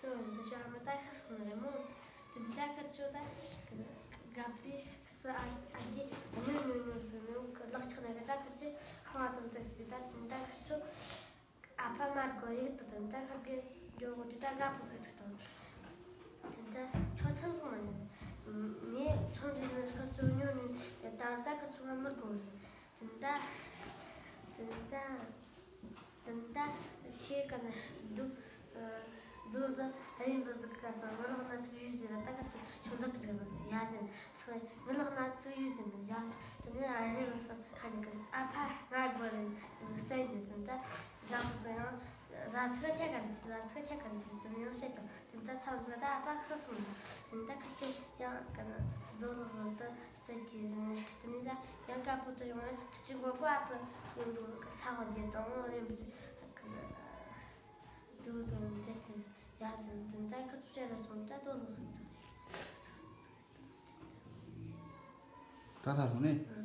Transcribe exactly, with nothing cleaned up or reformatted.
སོ་འདི་ཆོ་ཨ་མ་ད་ཁ་སང་རེད་མོ། དེ་ད་ཁ་ཆོ་ད་ག་པི་ཁ་སོ་ཨ་ཨ་གི་ཨ་ནུ་ནུ་ནུ་སོ་ནུ་ལག་ཆགས་ན་ད་ཁ་ཆོ་ཁ་བ་དང་ད་ད་ད་ཁ་ཆོ་ཨ་ཕ་མ་གོ་ཡིག་ད་ད་ད་ཁ་གི་ཇོ་གོ་ད་ག་པོ་ད་ད་ད་ད་ཆོ་ཆ་སོང་ནི་ངས་ཆོ་འདི་ནི་ཁ་ཆོ་ཉོ་ནི་ད་ད་ཁ་ཆོ་མ་མར་གོ་ཟིན། དེ་ད་དེ་ད་དེ་ད་ཆེ་ག་ན་དུ་དུ་ད་རིན་པོ་ཟིག་ག་ས་ང་ལག་ན་ཚུགས་ཡུལ་ཟིན་ད་ག་ཚུགས་ཤོང་ད་ག་ཚུགས་ཡ་ཟིན་སོ་ང་ལག་ན་ཚུགས་ཡུལ་ཟིན་ཡ་དེ་ནས་ཨ་རི་བ་སོ་ཁ་ནི་ག་ཨ་ཕ་ང་དགོ་ཟིན་སྟོན་ནས་དེ་ད་ལག་སོ་ཡང་ཟ་ཚུགས་ཐེ་ག་ནི་ཟ་ཚུགས་ཐེ་ག་ནི་དེ་ཡང་བཤད་དང་དེ་ད་ཚ་བཟོ་ད་ཨ་ཕ་ཁ་སོང་ན་དེ་ད་ཁ་ཆེ་ཡང་ག་ན་རྡོ་ལག་ཟོ་ད། རྩད་ཀྱི་ཟིན་དེ་ནི་ད་ཡང་དཀར་པོ་དུ་ཡོང་བས་དུ་ཅི་མགོ་པོ་ཨ་ཕ་ཡོང་འདུག་ས་འོག་འདིར་དང་རིམ་པ་དུ་ཟིན་དེ་དུ་ཡ་ཟིན་དེ་ད་ཁ་ཚུ་བྱས་ལ་སོང་ད་དོ་ལོ་ཟིན་དུ། ད་ད་སོང་ནས།